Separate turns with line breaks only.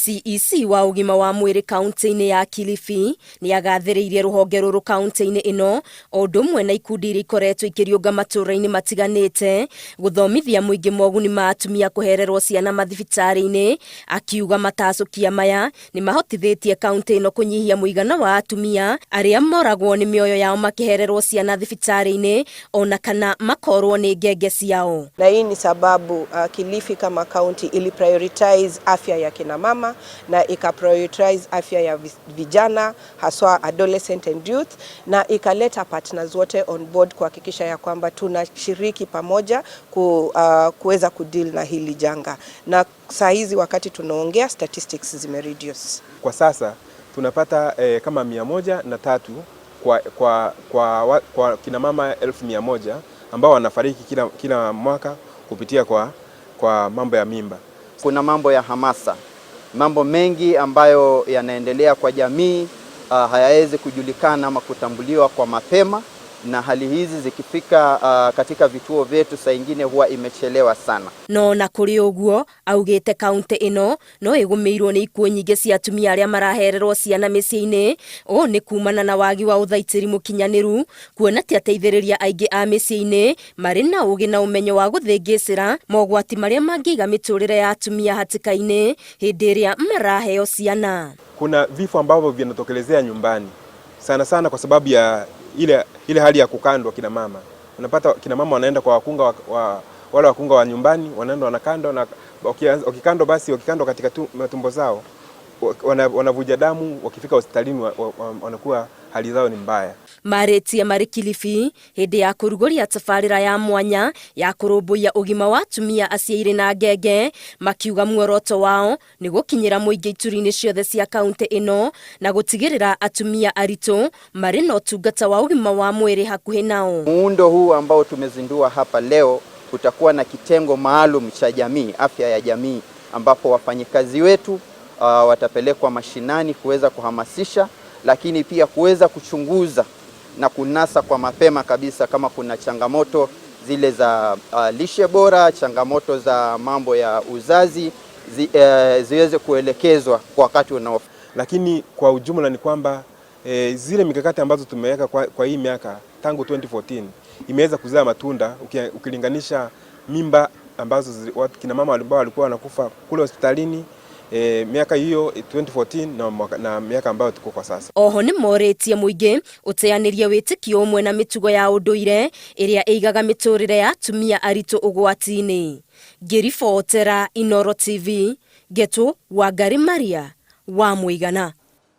CEC wa ũgima wa mwĩrĩ kaunti-inĩ ya Kilifi nĩ agathĩrĩirie rũhonge rũrũ kaunti-inĩ ĩno o ũndũ ũmwe na ikundi iria ikoretwo ikĩriũnga matũũra-inĩ matiganĩte gũthomithia mũingĩ moguni ma atumia kũhererwo ciana mathibitarĩ-inĩ. Akiuga matacũkia maya nĩ mahotithĩtie kaunti ĩno kũnyihia mũigana wa atumia arĩa moragwo nĩ mĩoyo yao makĩhererwo ciana thibitarĩ-inĩ ona kana makorwo nĩ ngenge ciao.
Na hii ni sababu Kilifi kama county ili prioritize afya ya kina mama na ika prioritize afya ya vijana, haswa adolescent and youth, na ikaleta partners wote on board kuhakikisha ya kwamba tunashiriki pamoja kuweza kudeal na hili janga, na saa hizi wakati tunaongea, statistics zime reduce.
Kwa sasa tunapata kama 103 kwa kina mama 100,000 ambao wanafariki kila mwaka kupitia kwa mambo ya mimba.
Kuna mambo ya hamasa, mambo mengi ambayo yanaendelea kwa jamii hayawezi kujulikana ama kutambuliwa kwa mapema, na hali hizi zikifika katika vituo vyetu, saa ingine huwa imechelewa sana.
No na kũrĩ ũguo, augĩte kaunti ĩno no ĩgũmĩirwo nĩ ikuũ nyingĩ cia atumia arĩa marahererwo ciana mĩciĩ-inĩ. Ũũ nĩ kumana na wagi wa ũthaitĩri mũkinyanĩru, kuona ti ateithĩrĩria aingĩ a mĩciĩ-inĩ marĩ na ũgĩ na ũmenyo wa gũthĩngĩcĩra mogwati marĩa mangĩiga mĩtũrĩre ya atumia hatĩka-inĩ hĩndĩ ĩrĩa maraheo ciana.
Kuna vifo ambavyo vinatokelezea nyumbani sana sana kwa sababu ya ile hali ya kukandwa kina mama. Unapata kina mama wanaenda kwa wakunga wale wakunga wa nyumbani, wanaenda wanakandwa, na wakikandwa, basi wakikandwa katika matumbo zao wanavuja damu, wakifika hospitalini wanakuwa hali zao ni mbaya.
Marĩtie marĩ Kilifi hĩndĩ ya kũrugũria tabarĩra ya mwanya ya kũrũmbũiya ũgima wa atumia aciairĩ na ngenge, makiuga muoroto wao nĩ gũkinyĩra mũingĩ ituri-inĩ ciothe cia kaunti ĩno na gũtigĩrĩra atumia aritũ marĩ na ũtungata wa ũgima wa mwĩrĩ hakuhĩ nao.
Muundo huu ambao tumezindua hapa leo utakuwa na kitengo maalum cha jamii, afya ya jamii, ambapo wafanyikazi wetu watapelekwa mashinani kuweza kuhamasisha, lakini pia kuweza kuchunguza na kunasa kwa mapema kabisa kama kuna changamoto zile za lishe bora, changamoto za mambo ya uzazi ziweze kuelekezwa kwa wakati unaofaa.
Lakini kwa ujumla ni kwamba zile mikakati ambazo tumeweka kwa hii miaka tangu 2014 imeweza kuzaa matunda ukilinganisha mimba ambazo kina mama ambao walikuwa wanakufa kule hospitalini miaka hiyo 2014 na miaka ambayo tuko kwa sasa.
Oho nĩ morĩtie mũingĩ ũteanĩrie wĩtĩkio ũmwe na mĩtugo ya ũndũire ĩrĩa ĩigaga mĩtũrĩre ya atumia aritũ ũgwati-inĩ. Ngĩribotera Inooro TV, Ngetu Wangari Maria wa Mũigana.